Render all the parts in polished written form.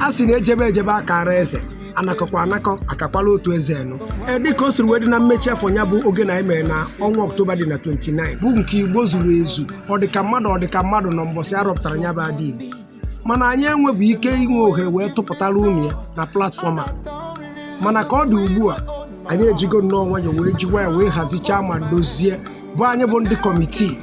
A sị na ejebe ejebe akara eze, anakọkwa anakọ akakwala otu eze nụ. Ee, dịka o siri wee dị na mmechi afọ ya bụ oge na anyị mere na ọnwa Ọktoba dị na 29, bụ nke Igbo zuru ezu, ọ dịka mmadụ, ọ dịka mmadụ nọ mbọsị arọpụtara ya bụ ada Igbo, mana anyị enwebu ike inwe ohere wee tụpụtara unu ya na platform a. Mana ka ọ dị ugbu a, anyị ejigo nnọọ nwayọ wee jiwa ya wee hazichaa ma dozie, bụ anyị bụ ndị committee.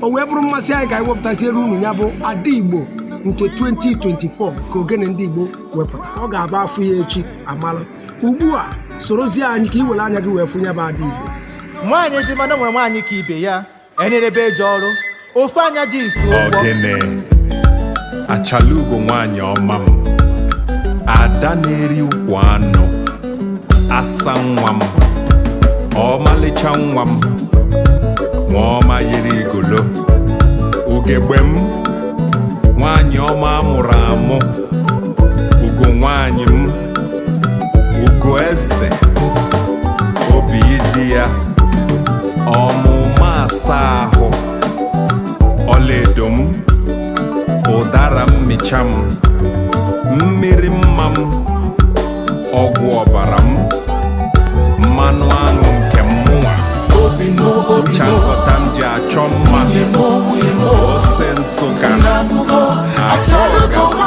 O wee bụrụ mmasị anyị ka anyị wepụtaziere unu ya bụ ada Igbo nke 2024 ka Ogene Ndị Igbo wepụta. Ọ ga-abụ afọ ya echi amala. Ugbu a, sorozie anyị ka ị were anya gị wee fụ ya bụ ada Igbo. Nwaanyị dị, mana o nwere nwaanyị ka ibe ya enedebe eje ọrụ ofu anya ji isi ụgwọ. Ogene Achalugo, nwanyị ọma m, ada na-eri ukwu anụ, asa nwa m, ọmalịcha nwa m, nwa ọma yiri igolo, ugegbe m, nwanyị ọma amụrụ amụ, ugo nwanyị m, ugo eze, obi dị ya ọmụma asa ahụ, ọlaedo m, ụdara mmicha m, mmiri mma m, ọgwụ ọbara m, mmanụ aṅụ nke mụnwa, ncha nkọta m ji achọ mma, ose Nsụka, akpọ gasị.